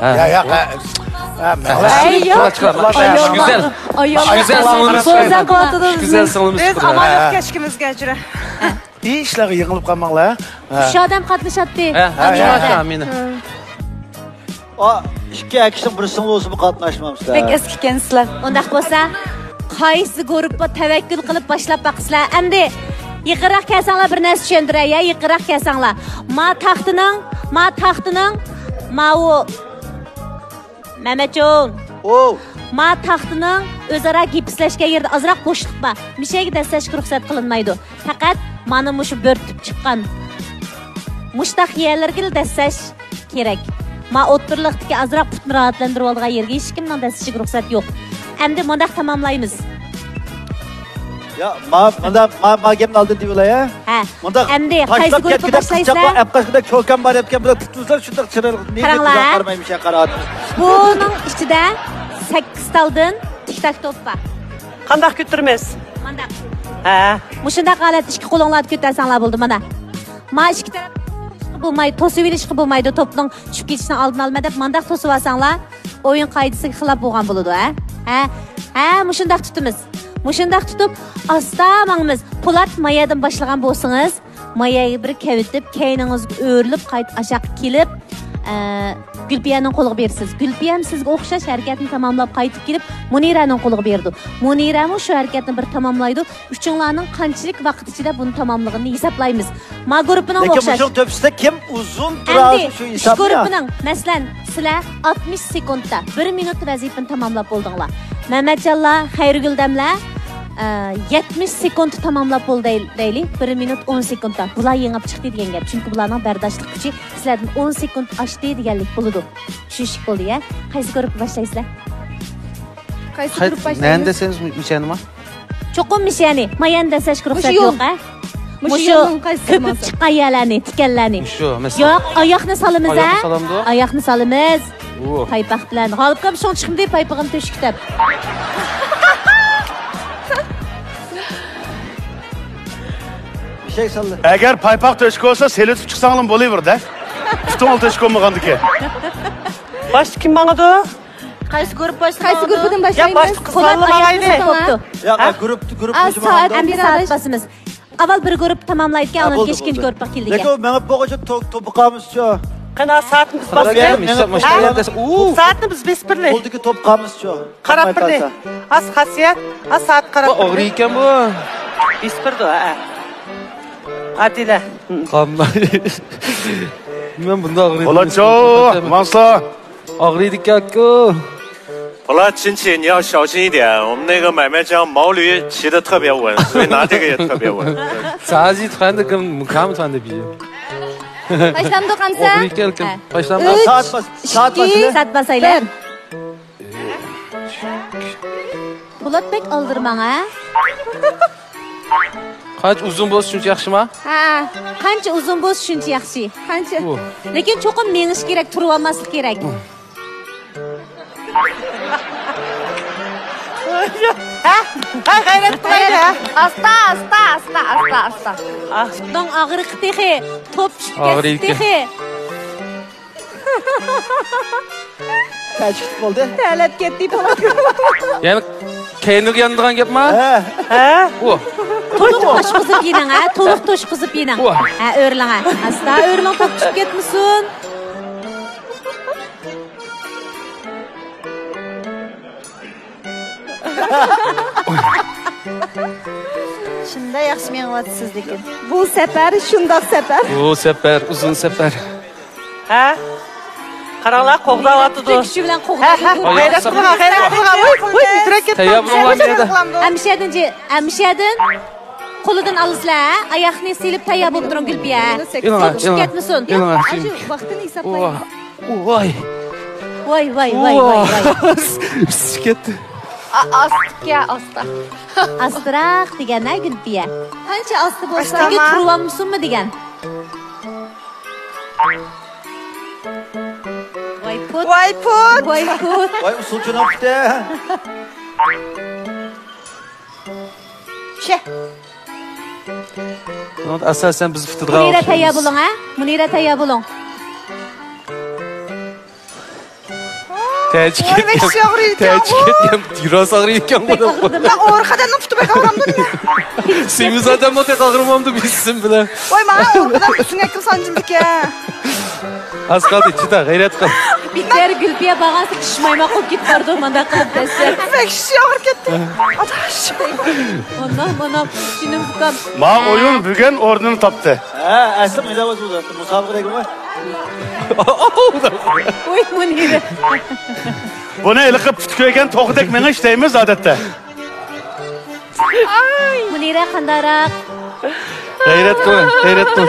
ھە. يا، يا، ھە. ھە، مەن ئەي، ياق. چىقار، چىقار. ئايال. گۈزەل. ئايال. گۈزەل سىڭلىمىز. بولسا قىلىۋاتىدۇ. گۈزەل سىڭلىمىز. بىز ئامانەت كەچكىمىزگە ئەجرە. ھېچ ئىشلارغا يىغىلىپ قالماڭلار. ھە. ئۈچ ئادەم قاتنىشاتتى. ھە، ھە، ھە، ھە. ئا، ئىككى ئەكىشنىڭ بىرسىڭلار بولسىمۇ قاتناشمامسىلەر؟ بەك ئەسكى ئىكەنسىلەر. ئۇنداق بولسا، قايسى گۇرۇپپا تەۋەككۈل قىلىپ باشلاپ باقىسىلەر؟ ئەمدى يېقىنراق كەلسەڭلار، بىر نەرسە چۈشەندۈرەي، يا، يېقىنراق كەلسەڭلار. ما تاختىنىڭ، ما تاختىنىڭ ماۋۇ. مەمەتجون. ئوۋ. ما تاختىنىڭ ئۆزئارا گېپىسلەشكەن يېرىدە ئازراق بوشلۇق بار. مىشەگە دەسسەشكە رۇخسەت قىلىنمايدۇ. پەقەت مانا مۇشۇ بۆرتۈپ چىققان مۇشتاق يەرلىرىگىلا دەسسەش كېرەك. ما ئوتتۇرىلىقتىكى ئازراق پۇتنى راھەتلەندۈرۈۋالىدىغان يەرگە ھېچكىمنىڭ دەسسىشىگە رۇخسەت يوق. ئەمدى مۇنداق تاماملايمىز. يا، ما، مۇنداق، ما، ما گەپنى ئالدىن دېۋىلاي، ھە؟ ھە. مۇنداق ئەمدى قايسى گۇرۇپپا باشلايسىلەر؟ ئەپ قاچقۇدەك چوكان بار ئەپكەن، بۇنداق تۇتۇۋالسا شۇنداق چىرايلىق. نېمە قاراڭلار، ھە؟ قارىمايمىش، يا، قارا. بۇنىڭ ئىچىدە سەككىز تالدىن تىك تاك توپ بار. قانداق كۆتۈرىمىز؟ مانداق. ھە. مۇشۇنداق ھالەتتە ئىككى قولۇڭلارنى كۆتەرسەڭلار بولدى، مانا. ما ئىككى تەرەپ بولماي، توسۇۋېلىشقا بولمايدۇ، توپنىڭ چۈشۈپ كېتىشىنىڭ ئالدىنى ئالىمەن دەپ مانداق توسۇۋالساڭلار، ئويۇن قائىدىسىگە خىلاپ بولغان بولىدۇ، ھە؟ ھە؟ ھە، مۇشۇنداق تۇتىمىز. مۇشۇنداق تۇتۇپ، ئاستا ماڭىمىز. پولات، مايادىن باشلىغان بولسىڭىز، ماياگە بىر كەۋېتىپ، كەينىڭىزگە ئۆرۈلۈپ، قايتا ئاشاققا كېلىپ، ئە، گۈلپىيەنىڭ قولىغا بېرىسىز. گۈلپىيەم سىزگە ئوخشاش ھەرىكەتنى تاماملاپ قايتىپ كېلىپ، مۇنىرەنىڭ قولىغا بېرىدۇ. مۇنىرەمۇ شۇ ھەرىكەتنى بىر تاماملايدۇ. ئۈچۈڭلارنىڭ قانچىلىك ۋاقىت ئىچىدە بۇنى تاماملىغىنىنى ھېسابلايمىز. ما گۇرۇپپىنىڭ لېكىن ئوخشاش. مۇشۇنىڭ تۆپىسىدە كىم ئۇزۇن تۇرار، ئەمدى شۇ ئۈچ ھېسابنى. گۇرۇپپىنىڭ، مەسىلەن، سىلەر ئاتمىش سېكۇنتتا بىر مىنۇت ۋەزىپىنى تاماملاپ بولدۇڭلار. مەمەتجانلار، خەيرىگۈلدەملەر، ئە، يەتمىش سېكۇنتتا تاماملاپ بولدى دەيلى، بىر مىنۇت ئون سېكۇنتتا. بۇلار يېڭىپ چىقتى دېگەن گەپ. چۈنكى بۇلارنىڭ بەرداشلىق كۈچى سىلەردىن ئون سېكۇنت ئاشتى دېگەنلىك بولىدۇ. چۈشۈنۈشلۈك بولدى، يە؟ قايسى گۇرۇپپا باشلايسىلەر؟ قايسى گۇرۇپپا باشلايمىز؟ نەنى دەسسەيمىز، مىشەنىما؟ چوقۇم مىشەنى. مايانى دەسسەشكە رۇخسەت يوق، ھە؟ مۇشۇ يولنىڭ قايسىسى كۆپۈپ چىققان يەرلەرنى، تىكەنلەرنى. مۇشۇ، مەسىلەن. يوق، ئاياقنى سالىمىز، ھە؟ ئاياقنى سالامدۇ؟ ئاياقنى سالىمىز. ئۇ. پايپاق بىلەن. غالىپكام شۇڭا چىقمىدى، پايپىقىنى تۆشۈككە دەپ. ئەگەر پايپاق تۆشۈك بولسا، سېلىتىپ چىقساڭلارمۇ بولۇۋېرىدۇ. پۇتۇڭلار تۆشۈك بولمىغاندىكىن. باشتا كىم ماڭىدۇ؟ قايسى گۇرۇپپا باشلىماڭدۇ؟ قايسى گۇرۇپپىدىن باشلايمىز؟ يا، باشتا قىزلارلا ماڭايلى. بوپتۇ. يا، ھە؟ گۇرۇپ، گۇرۇپ ئاز سائەت، ئەمدى سائەت باسىمىز. ئاۋۋال بىر گۇرۇپپا تاماملايدىكەن، ھە، ئاندىن بولدى، كېيىن ئىككىنچى بولدى. گۇرۇپپىغا كېلىدىكەن. لېكىن ئۇ مېڭىپ بولغۇچە تو-، توپى قالمىسىچۇ. قېنى، سائەتنى بىز باسايلى. ھە؟ سائەتنى بىز بېسىپ بېرىلى. قولدىكى توپ قالمىسىچۇ. قاراپ بېرىلى. ئاز خاسىيەت، ئاز سائەت قاراپ بېرىلى. ئاغرىيدىكەن بۇ. بېسىپ بېرىدۇ، ھە. ئادىلە. قاملاي. مەن بۇنداق ئاغرىيدۇ. بولاتچۇ، ماڭسا. ئاغرىيدىكەنكۇ. 好了，亲戚，你要小心一点。我们那个买卖家毛驴骑得特别稳，所以拿这个也特别稳。啥是穿的跟我们看不穿的比？ باشلامدۇق ئەمسە؟ ئوغرى ئىكەنكەن. ھە. باشلامدۇق. ئۈچ، سائەت باس-، سائەت ئىككى، باسىلى. سائەت باسايلى. بىر. پولات بەك ئالدىرىماڭ، ھە؟ قانچە ئۇزۇن بولسا شۇنچە ياخشىما؟ ھە، قانچە ئۇزۇن بولسا شۇنچە ياخشى. قانچە؟ ئۇ. لېكىن چوقۇم مېڭىش كېرەك، تۇرۇۋالماسلىق كېرەك. ھە؟ ھە، غەيرەت قىلايلى، ھە؟ ئاستا، ئاستا، ئاستا، ئاستا، ئاستا. پۇتنىڭ ئاغرىقى تېخى، توپ چۈشۈپ كەتسە تېخى. تەچۈكتۈك بولدى. تەلەپ كەتتى پولات. يەنە كەينىگە يانىدىغان گەپما؟ ھە. ھە؟ ئۇ. تولۇق توشقۇزۇپ يېنىڭ، ھە؟ تولۇق توشقۇزۇپ يېنىڭ. ئۇ. ھە، ئۆرلەڭ، ھە. ئاستا ئۆرلەڭ، توپ چۈشۈپ كەتمىسۇن. شۇنداق ياخشى مېڭىۋاتىسىز لېكىن. بۇ سەپەر شۇنداق سەپەر. بۇ سەپەر، ئۇزۇن سەپەر. ھە؟ قاراڭلار، قوغداۋاتىدۇ. كۈچى بىلەن قوغدايدۇ. ھە، ھە. غەيرەت قىلغان، غەيرەت قىلغان. ۋوي، ۋوي، تىترەپ كەتتى. تەييار بولۇڭلار. ھەمىشەدىن، ھەمىشەدىن قولىدىن ئالىسىلەر، ھە؟ ئاياقنى سېلىپ تەييار بولۇپ تۇرۇڭ، گۈلپىيە. ئىلىڭ، توپ چۈشۈپ كەتمىسۇن. ئىلىڭ، ئاشۇ ۋاقتىنى ھېسابلايمىز. ۋاي. ۋاي، ۋاي، ۋاي، ۋاي، ۋاي. ئۈستى كەتتى. ئا-، ئاستىكەن، ئاستا. ئاستىراق دېگەن-ھە، گۈلپىيە. قانچە ئاستا بولسا، ئاشتاما. تۇرۇۋالمىسۇنمۇ دېگەن. ۋاي پۇت. ۋاي پۇت. ۋاي پۇت. ۋاي ئۇسسۇلچىنىڭ پۇتى. چە. ئاساسەن بىز پۇتىدا مۇنىرە تەييار بولۇڭ، ھە؟ مۇنىرە تەييار بولۇڭ. تەچ كەتكەن. تەچ كەتكەن. راست ئاغرىيدىكەن بۇ. مەن ئورۇق ئادەمنىڭ پۇتى بەك ئاغرىمدۇ نېمە؟ سېمىز ئادەمنىڭ تېخى ئاغرىمامدۇ بىلسىم بىلەن. ۋاي، مانا ئورۇق ئادەم ئۈستۈڭگە كىرىپ سانجىمدىكەن. ئاز قالدى، چىدا، غەيرەت قىل. بىچارە گۈلپىيە بارغانسېرى شىشمايما قوپ كېتىپ بارىدۇ، مانداق قىلىپ دەسسە. بەك شىشى ئاغرىپ كەتتى. ئاداش. ئانام، ئانام، جېنىم ئۇكام. ما ئويۇن بۈگۈن ئورنىنى تاپتى. ھە، ئەسلى مۇنداق بولسا بولىدۇ. مۇسابىقىدەكمۇ؟ ۋوي، مۇنىرە. بۇنى ھېلىقى پۈتۈكۈرگەن توخۇدەك مېڭىش دەيمىز ئادەتتە. مۇنىرە قانداقراق؟ غەيرەت قىل، غەيرەت قىل.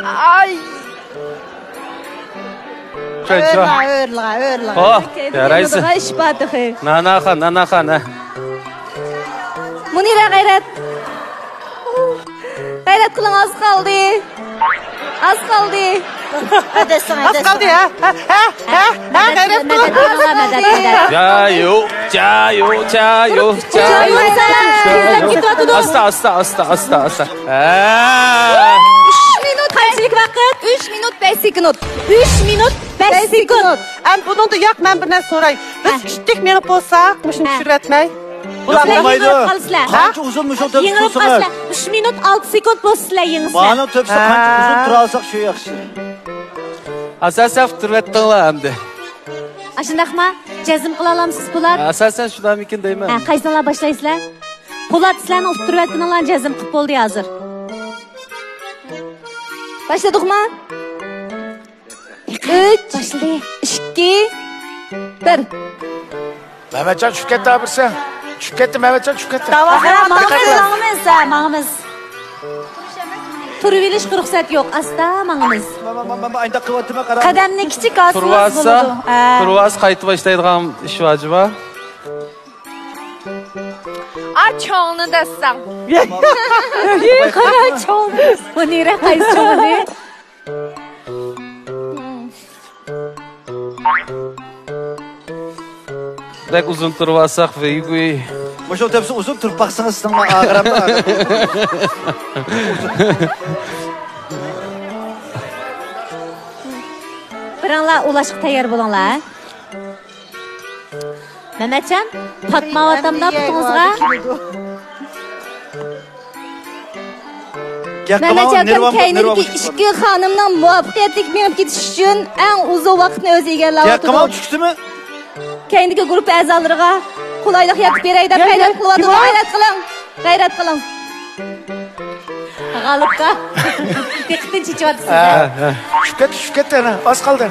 ئاي. چوي، چوي. ئۆرلىغا، ئۆرلىغا، ئۆرلىغا. ئوھ، يارايسىز. ئىش بار تېخى. ناناخان، ناناخان، ھە. مۇنىرە، غەيرەت. غەيرەت قىلىڭ، ئاز قالدى. ئاز قالدى. ئاز قالدى، ھە، ھە، ھە، ھە، ھە، غەيرەت قىلىڭ. مەدەت، مەدەت، مەدەت. جايو، جايو، جايو، جايو. ئاستا، ئاستا، ئاستا، ئاستا، ئاستا. ھە. ئۈچ مىنۇت قانچىلىك ۋاقىت؟ ئۈچ مىنۇت بەش سېكۇنت. ئۈچ مىنۇت بەش سېكۇنت. ئەمدى بۇنىڭدا ياق، مەن بىر نەرسە سوراي. بىز ئىتتىك مېڭىپ بولساق، مۇشۇنى چۈشۈرۈۋەتمەي؟ بولمايدۇ. يېڭىلىپ قالىسىلەر. قانچە ئۇزۇن مۇشۇ تۆپ يېڭىلىپ قالسىلەر. ئۈچ مىنۇت ئالتە سېكۇنت بولسا سىلەر يېڭىسىلەر. مانىڭ تۆپىسى قانچە ئۇزۇن تۇرالىساق شۇ ياخشى. ئاساسەن تۇرۇۋەتتىڭلار ئەمدى. ئاشۇنداقما؟ جەزم قىلالامسىز بۇلار؟ ئاساسەن شۇنداقمىكىن دەيمەن. ھە، قايسىڭلار باشلايسىلەر؟ پولات، سىلەرنىڭ ئۇتتۇرۇۋەتكىنىڭلارنى جەزم قىلىپ بولدى ھازىر. باشلىدۇقما؟ ئۈچ، باشلىدى. ئىككى، بىر. مەمەتجان چۈشۈپ كەتتى، ھە، بىرسى. چۈشۈپ كەتتى، مەمەتجان چۈشۈپ كەتتى. داۋا، ماڭىمىز، ماڭىمىز، ھە، ماڭىمىز. تۇرۇۋېلىشقا رۇخسەت يوق، ئاستا ماڭىمىز. قەدەمنى كىچىك ئاسمىسا بولىدۇ. ھە. تۇرۇۋالسا قايتا باشلايدىغان ئىش بار جۇما. ئا، چوڭنى دەسسەڭ. قارا، چوڭنى. مۇنىرە، قايسى چوڭنى؟ بەك ئۇزۇن تۇرۇۋالساق، ۋىي ۋىي. مۇشۇ تۆپىسى ئۇزۇن تۇرۇپ باقسىڭىز، سىزنىڭ ئاغرىمدا ئاغرىدى. بىرىڭلار ئۇلاشقا تەييار بولۇڭلار. مەمەتجان، پاتماۋاتامدا پۇتىڭىزغا. مەمەتجان، كەينىدىكى ئىككى خانىمنىڭ مۇۋەپپەقىيەتلىك مېڭىپ كېتىشى ئۈچۈن ئەڭ ئۇزۇن ۋاقىتنى ئۆزى ئىگىلەۋاتىدۇ. كەينىدىكى گۇرۇپپا ئەزالىرىغا قولايلىق يارىتىپ بېرەي دەپ غەيرەت قىلىۋاتىدۇ. غەيرەت قىلىڭ. غەيرەت قىلىڭ. غالىپقا دىققىتىنى چېچىۋاتىسىز. ھە، ھە. چۈشۈپ كەتتى، چۈشۈپ كەتتى، ئەنە، ئاز قالدى.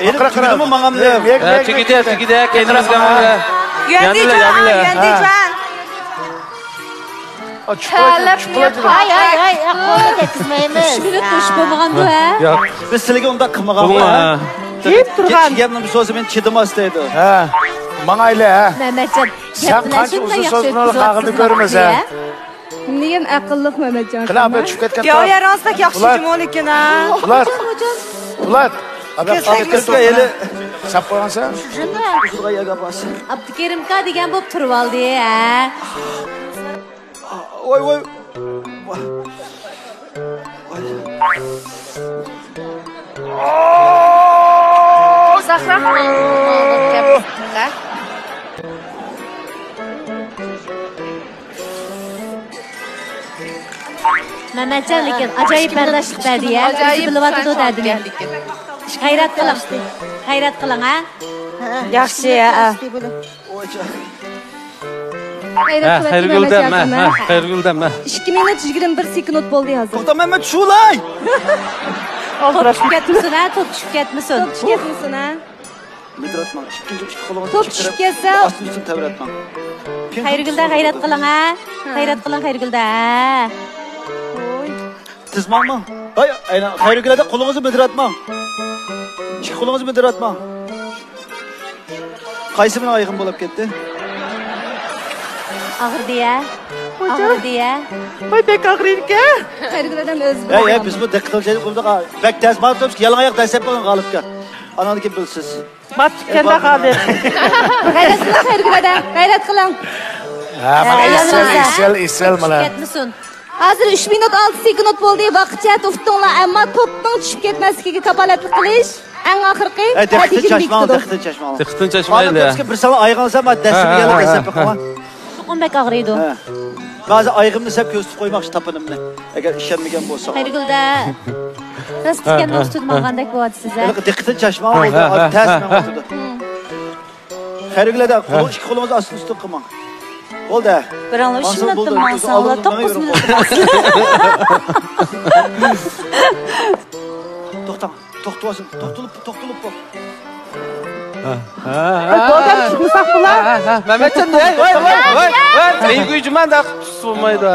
ئېلىپ تۈگىدىمۇ ماڭامدۇ؟ ھە، تۈگىدى، تۈگىدى، كەينىمىزگە ماڭدى. يەنىلا، يەنىلا. يەنىلا. ئاي، ئاي، ئاي، قولنى تەگكۈزمەيمىز. ئۈچ مىنۇت توشۇپ بولمىغاندۇ، ھە؟ ياق. بىز سىلىگە ئۇنداق قىلمىغانغۇ، ھە؟ جىم تۇرغان. گەپنىڭ بىر سۆزى مېنى چىدىماس دەيدۇ. ھە، ماڭايلى، ھە. مەمەتجان، سەن قانچە ئۇزۇن سۆزلىنىۋاتقانلىقىنى كۆرىمىز، ھە؟ نېمىگەن ئەقىللىق مەمەتجان. قېنى، ئاپا چۈشۈپ كەتكەن. ياۋ، يارىڭىز بەك ياخشى جۇمۇ لېكىن، ھە؟ پولات. پولات. ئاپا چۈشۈپ كەتكەن. ھېلى. ساپ قويغانسەن؟ ئابدۇكېرىمكا دېگەن بولۇپ تۇرۇۋالدى، ھە؟ ۋاي، ۋاي. ئۇزاقراق ماڭغۇ. مەمەتجان لېكىن ئاجايىپ بەرداشلىق بەردى يا. ئۆزى بىلىۋاتىدۇ دەردىنى. غەيرەت قىلىڭ. غەيرەت قىلىڭ، ھە؟ ياخشى، ھە. ھە، خەيرىگۈلدەم، ھە، ھە، خەيرىگۈلدەم، ھە. ئىككى مىنۇت يىگىرمە بىر سېكۇنت بولدى ھازىر. توختا، مەمەت، شۇلاي! توپ چۈشۈپ كەتمىسۇن، ھە، توپ چۈشۈپ كەتمىسۇن. توپ چۈشۈپ كەتمىسۇن، ھە. مىدىراتماڭ، ئىككىنچى ئىككى قولىڭىزنى توپ چۈشۈپ كەتسە ئاستىن ئۈستۈن تەۋرەتمەڭ. خەيرىگۈلدە غەيرەت قىلىڭ، ھە. غەيرەت قىلىڭ، خەيرىگۈلدە، ھە. تېز ماڭماڭ. ھاي، ئەينە، خەيرىگۈلەردە قولىڭىزنى مىدىراتماڭ. ئىككى قولىڭىزنى مىدىراتماڭ. قايسى مېنىڭ ئايىغىم بولاپ كەتتى؟ ئاغرىدى يا. ئاغرىدى يا. ۋاي، بەك ئاغرىيدىكەن. خەيرىگۈل ئادەم ئۆزى. ھەي، ھەي، بىزمۇ دىققىتىڭىزنى جەلپ قىلدۇق. بەك تەس ماڭىپ تۇرۇپسىز، يالاڭ ئاياق دەسسەپ قالغان غالىپكە. ئاناندىن كېيىن بىلىسىز. ماس چىققاندا غالىپ. غەيرەت قىلىڭ، خەيرىگۈل ئادەم. غەيرەت قىلىڭ. ھە، مانا ئىسىل، ئىسىل، ئىسىل، مانا. كەتمىسۇن. ھازىر ئۈچ مىنۇت ئالتە سېكۇنت بولدى. ۋاقىت جەھەتتە ئۇتتۇڭلار، ئەمما توپنىڭ چۈشۈپ كەتمەسلىكىگە كاپالەتلىك قىلىش ئەڭ ئاخىرقى نەتىجىگە بېكىتىدۇ. دىققىتىنى چاچماڭ، دىققىتىنى چاچماڭ. ئاندىن كېيىن بىر ساڭا ئايىغىڭ سەن، دەسسىمىگەنلا دەسسەپ بېقىڭ. چوقۇم بەك ئاغرىيدۇ. ھە. ھازىر ئايىغىمنى سەپ كۆرسىتىپ قويماقچى تاپىنىمنى. ئەگەر ئىشەنمىگەن بولساڭ. خەيرىگۈلدە. راست ئىكەن، ھە، ھە، توختىدىم ھە. ئالغاندەك بولۇۋاتىسىز، ھە؟ ھېلىقى دىققىتىنى چاچماڭ، ھە، ھە، تەس ھە، ماڭا ھە. ئوتىدۇ. خەيرىگۈلەردە، ھە. قولۇڭ، ئىككى قولىڭىزنى ئاستىن ئۈستىگە قىلماڭ. بولدى. بىراڭلار ئۈچ مىنۇت تۇرماڭ، ساڭلار توققۇز مىنۇت. توختاڭ، توختىۋالسۇن، توختىلىپ، توختىلىپ بول. ھە، ھە، ھە. ئەي، بولدى، چىقمىساق بۇلار. ھە، ھە، ھە. مەمەتجان، ۋاي، ۋاي، ۋاي، ۋاي. مېنى گۇيجىمان داق تۇتسا بولمايدۇ.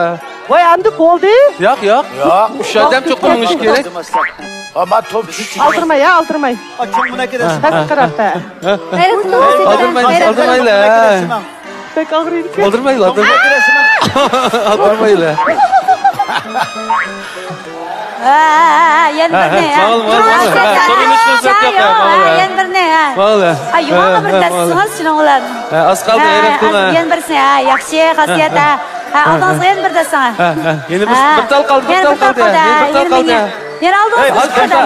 ۋاي، ئەمدى بولدى. ياق، ياق. ياق. ئۈچ ئادەم چوقۇم مېڭىشى كېرەك. ھا، ما توپ چۈشۈپ. ئالدىرماي، ھە، ئالدىرماي. ئاچۇڭ مۇنەكىدە. ھە، ھە. ھە. ئالدىرمايسىز، ئھە. ئالدىرمايسىز، ئالدىرمايلى. بەك ئاغرىيدىكەن. ئالدىرمايلى، ئالدىرمايلى. ئالدىرمايلى. ھە، ھە، ھە، يەنە بىرنى، ھە. ماڭىلى، ماڭىلى، ماڭىلى. ھە، سورۇنۇش پۇرسەت يوق، ھە، ماڭىلى. يەنە بىرنى، ھە. ماڭىلى. ئاي، يۇمۇرغا بىر دەسسىڭىز شۇنىڭ بىلەن. ھە، ئاز قالدى، ھە، غەيرەت قىلىڭ. يەنە بىرسى، ھە، ياخشى خاسىيەت، ھە. ھە، ھە، ئالدىڭىزغا يەنە بىر دەسسىڭ، ھە. ھە، ھە. يەنە بىر، ھە. بىر تال قالدى، بىر تال قالدى، ھە. يەنە بىر تال قالدى. يەنە ئالدىڭىزغا ئاز قالدى، ھە.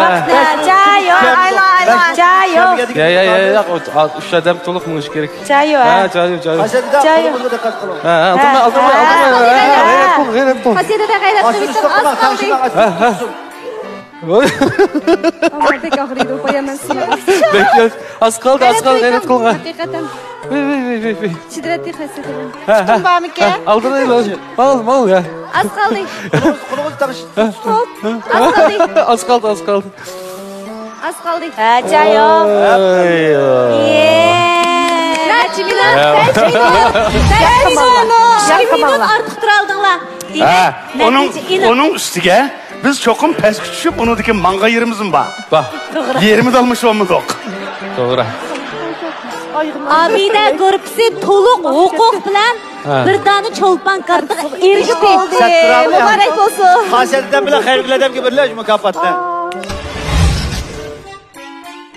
ۋاقىت، ھە. جايو، ئايلا، ئايلا، جايو. يا، يا، يا، يا، ئۇ، ئا، ئۈچ ئادەم تولۇق مېڭىشى كېرەك. جايو، ھە. ھە، جايو، جايو. جايو. ھە، ئالدىرماي، ئالدىرماي، ھە. ئالدىرماي. غەيرەت قىل، غەيرەت قىل. خاسىيەتتە غەيرەت قىلىۋېتىڭ، ئاز قالدى. ھە، ھە. ئاما بەك ئاغرىيدۇ، قويىمەن سىزنى. بەك ياخشى. ئاز قالدى، ئاز قالدى، غەيرەت قىلغا. ھەقىقەتەن. ۋەي، ۋەي، ۋەي، ۋەي، ۋەي. شىددەتلىك خاسىيەت. ھە، ھە، بارمىكىن؟ ھە، ئالدىرايلا. ماڭ، ماڭ، يا. ئاز قالدى. قولىڭىزنى تاقىش. ئاز قالدى. ئاز قالدى، ئاز قالدى. ئاز قالدى. ھە، جايو. ئاي. يې. نەچچە مىنۇت؟ بەش مىنۇت. بەش مىنۇت. بىر مىنۇت ئارتۇق تۇرالدىڭلار. ھە، دېمەك، ئۇنىڭ، نەتىجە ئېنىق. ئۇنىڭ ئۈستىگە بىز چوقۇم پەسكە چۈشۈپ، ئۇنىڭدىكى ماڭغان يېرىمىزمۇ بار. بار. توغرا. يېرىمىنى ئالمىشىۋالمىدۇق. توغرا. ئابىدە گۇرۇپپىسى تولۇق ھوقۇق بىلەن ھە. بىر دانە چولپان كارتىغا ئېرىشتى. مۇبارەك بولسۇن. خاسىيەت ئادەم بىلەن خەيرىگۈل ئادەمگە بېرىلە شۇ مۇكاپاتنى.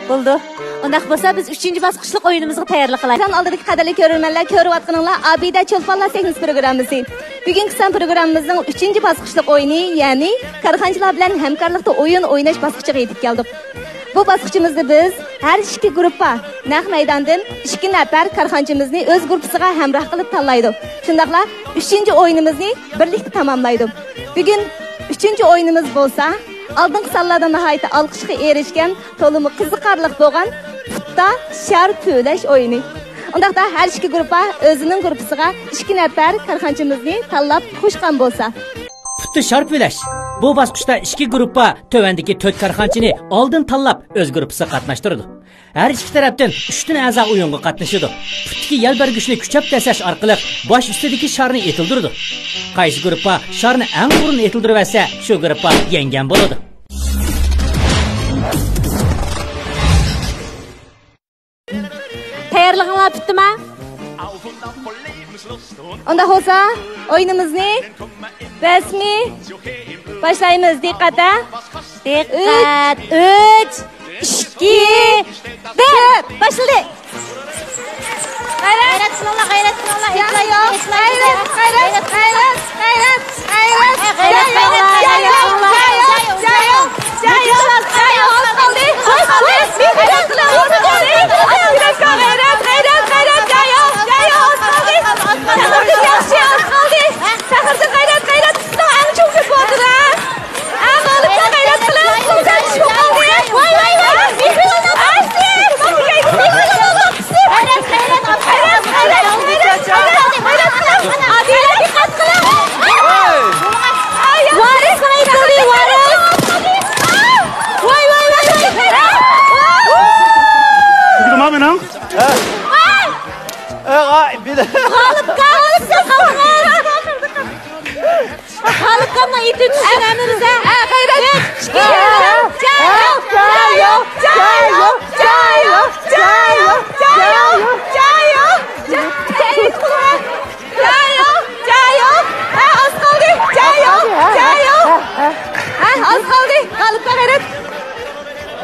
بولدى. ئۇنداق بولسا، بىز ئۈچىنچى باسقۇچلۇق ئويۇنىمىزغا تەييارلىق قىلايلى. ئېكران ئالدىدىكى قەدىرلىك كۆرۈرمەنلەر، كۆرۈۋاتقىنىڭلار ئابىدە چولپانلار سەھنىسى پروگراممىسى. بۈگۈنكى سان پروگراممىمىزنىڭ ئۈچىنچى باسقۇچلۇق ئويۇنى، يەنى كارخانىچىلار بىلەن ھەمكارلىقتا ئويۇن ئويناش باسقۇچىغا يېتىپ كەلدۇق. بۇ باسقۇچىمىزدا بىز ھەر ئىككى گۇرۇپپا نەق مەيداندىن ئىككى نەپەر كارخانىچىمىزنى ئۆز گۇرۇپپىسىغا ھەمراھ قىلىپ تاللايدۇ. شۇنداقلا ئۈچىنچى ئويۇنىمىزنى بىرلىكتە تاماملايدۇ. بۈگۈن ئۈچىنچى ئويۇنىمىز بولسا ئالدىنقى سانلاردا ناھايىتى ئالقىشقا ئېرىشكەن، تولىمۇ قىزىقارلىق بولغان پۇتتا شار پۈۋلەش ئويۇنى. ئۇنداقتا ھەر ئىككى گۇرۇپپا ئۆزىنىڭ گۇرۇپپىسىغا ئىككى نەپەر كارخانىچىمىزنى تاللاپ قوشقان بولسا. پۇتتا شار پۈۋلەش. بۇ باسقۇچتا ئىككى گۇرۇپپا تۆۋەندىكى تۆت كارخانىچىنى ئالدىن تاللاپ ئۆز گۇرۇپپىسىغا قاتناشتۇرىدۇ. ھەر ئىككى تەرەپتىن ئۈچتىن ئەزا ئويۇنغا قاتنىشىدۇ. پۇتتىكى يەل بەرگۈچنى كۈچەپ دەسسەش ئارقىلىق باش ئۈستىدىكى شارنى ئېتىلدۈرىدۇ. قايسى گۇرۇپپا شارنى ئەڭ بۇرۇن ئېتىلدۈرۈۋەتسە، شۇ گۇرۇپپا يەڭگەن بولىدۇ. تەييارلىقىڭلار پۈتتىما؟ ئۇنداق بولسا، ئويۇنىمىزنى رەسمىي باشلايمىز. دىققەت، ھە؟ دىققەت. ئۈچ، ئۈچ، ئىككى، بىر. باشلىدى. غەيرەت قىلىڭلار، غەيرەت قىلىڭلار. ئېتىلايۇ، ئېتىلايۇ. غەيرەت، غەيرەت، غەيرەت، غەيرەت. غەيرەت قىلىڭلار، غەيرەت قىلىڭلار. تۈگىدىما مېنىڭ؟ غالىبقا غالىبقا ئېتىپ چۈشۈرەمىز. غەيرەت. جايو، جايو. ھە، ئاز قالدى. جايو، جايو. ھە، ئاز قالدى. غالىبقا غەيرەت.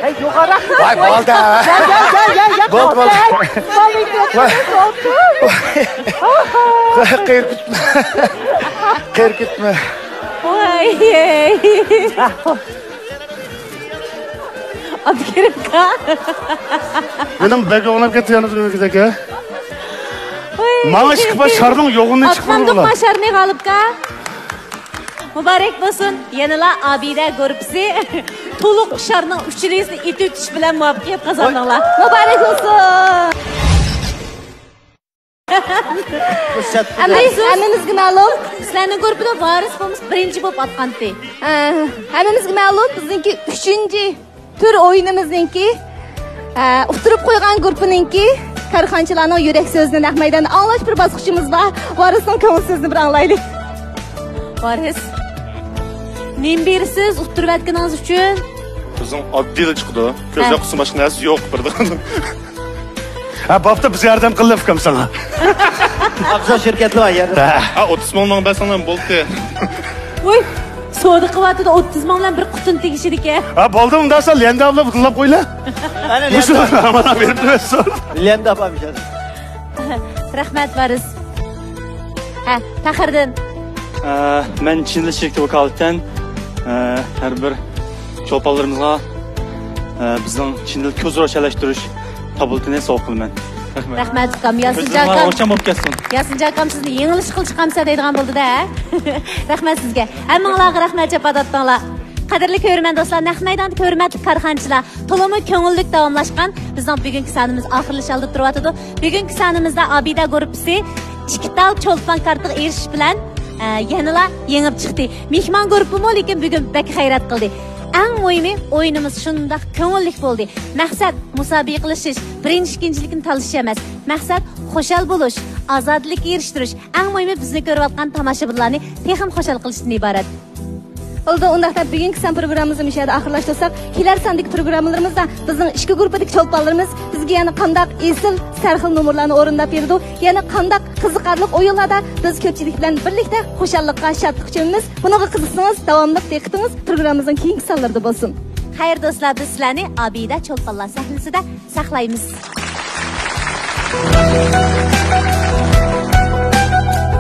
ھەي، يوغانراق. ۋاي، بولدى. يا، يا، يا، يا، بولدى، بولدى. بولدى. قېرىپ كەتمە. قېرىپ كەتمە. ۋاي. ئابدۇكېرىمكا. مېنىڭ بەك ئوڭلاپ كەتتى يەنە بۈگۈنكىدەك، ھە؟ ۋاي. ماڭا ئىككى پاش شارنىڭ يوغىنى چىقمىدى. ئاتمامدۇق ما شارنى غالىبكا. مۇبارەك بولسۇن! يەنىلا ئابىدە گۇرۇپپىسى تولۇق شارنىڭ ئۈچىلىسىنى ئېتىۋېتىش بىلەن مۇۋەپپەقىيەت قازاندىڭلار. مۇبارەك بولسۇن! ئەمدى ھەممىمىزگە مەلۇم. سىلەرنىڭ گۇرۇپپىدا ۋارىس بولمىسا بىرىنچى بولۇپ ئاتقانتى. ئە، ھەممىمىزگە مەلۇم، بىزنىڭكى ئۈچىنچى تۈر ئويۇنىمىزنىڭكى، ئە، ئۇتتۇرۇپ قويغان گۇرۇپپىنىڭكى كارخانىچىلارنىڭ يۈرەك سۆزىنى نەق مەيداندا ئاڭلاش بىر باسقۇچىمىز بار. ۋارىسنىڭ كۆڭۈل سۆزىنى بىر ئاڭلايلى. ۋارىس، نېمە بېرىسىز ئۇتتۇرۇۋەتكىنىڭىز ئۈچۈن؟ بىزنىڭ ئاددىيلا چىقىدۇ. كۆز ھە. ياققۇسى باشقا نەرسە يوق، بىردىن. ھە، بوپتۇ، بىز ياردەم قىلدۇق ئۇكام ساڭا. ئاقسا شىركەتلەر بار يەردە. ھە. ھە، ئوتتۇز مىڭ مىڭ بەرسەڭلار بولدى. ۋوي، سودا قىلىۋاتىدۇ، ئوتتۇز مىڭ بىلەن بىر قۇتىنى تېگىشىدىكەن. ھە، بولدى، ئۇنداق سەن لەندە بىلەن بۇدۇللاپ قويلا. ئەنە مۇشۇ لەندە. ئامانلار بېرىپ تۇرسۇن. لەندە بار بىر يەردە. رەھمەت، ۋارىس. ھە، پەخرىدىن. ئە، مەن چىن دىل شىركىتى ۋاكالىتەن، ئە، ھەر بىر چولپانلىرىمىزغا، ئە، بىزنىڭ چىن دىل كۆز روشەنلەشتۈرۈش تابلېتىنى سوۋغا قىلىمەن. رەھمەت. رەھمەت، ئۇكام. ياسىنجان ئاكام. ئۆزىڭىز ئاكام بولۇپ كەتسۇن. ياسىنجان ئاكام سىزنى يېڭىلىشقا چىقامسەن دەيدىغان بولدى-دە، ھە؟ رەھمەت سىزگە. ھەممىڭلارغا رەھمەت، جاپا تارتتىڭلار. قەدىرلىك كۆرۈرمەن دوستلار، نەق مەيداندىكى ھۆرمەتلىك كارخانىچىلار، تولىمۇ كۆڭۈللۈك داۋاملاشقان بىزنىڭ بۈگۈنكى سانىمىز ئاخىرلىشىش ئالدىدا تۇرۇۋاتىدۇ. بۈگۈنكى سانىمىزدا ئابىدە گۇرۇپپىسى ئىككى تال چولپان كارتىغا ئېرىشىش بىلەن، ئە، يەنىلا يېڭىپ چىقتى. مېھمان گۇرۇپپىمۇ لېكىن بۈگۈن بەك غەيرەت قىلدى. ئەڭ مۇھىمى، ئويۇنىمىز شۇنداق كۆڭۈللۈك بولدى. مەقسەت مۇسابىقىلىشىش، بىرىنچى، ئىككىنچىلىكنى تالىشىش ئەمەس. مەقسەت خۇشال بولۇش، ئازادىلىككە ئېرىشتۈرۈش. ئەڭ مۇھىمى، بىزنى كۆرۈۋاتقان تاماشىبىنلارنى تېخىمۇ خۇشال قىلىشتىن ئىبارەت. بولدى، ئۇنداقتا بۈگۈنكى سان پروگراممىمىزنى مۇشۇ يەردە ئاخىرلاشتۇرساق، كېلەر ساندىكى پروگراممىلىرىمىزدا بىزنىڭ ئىككى گۇرۇپپىدىكى چولپانلىرىمىز بىزگە يەنە قانداق ئېسىل سەرخىل نومۇرلارنى ئورۇنداپ بېرىدۇ، يەنە قانداق قىزىقارلىق ئويۇنلاردا بىز كۆپچىلىك بىلەن بىرلىكتە خۇشاللىققا، شادلىققا چۆمىمىز. بۇنىڭغا قىزىقسىڭىز، داۋاملىق دىققىتىڭىز پروگراممىمىزنىڭ كېيىنكى سانلىرىدا بولسۇن. خەير دوستلار، بىز سىلەرنى ئابىدە چولپانلار سەھنىسىدە ساقلايمىز.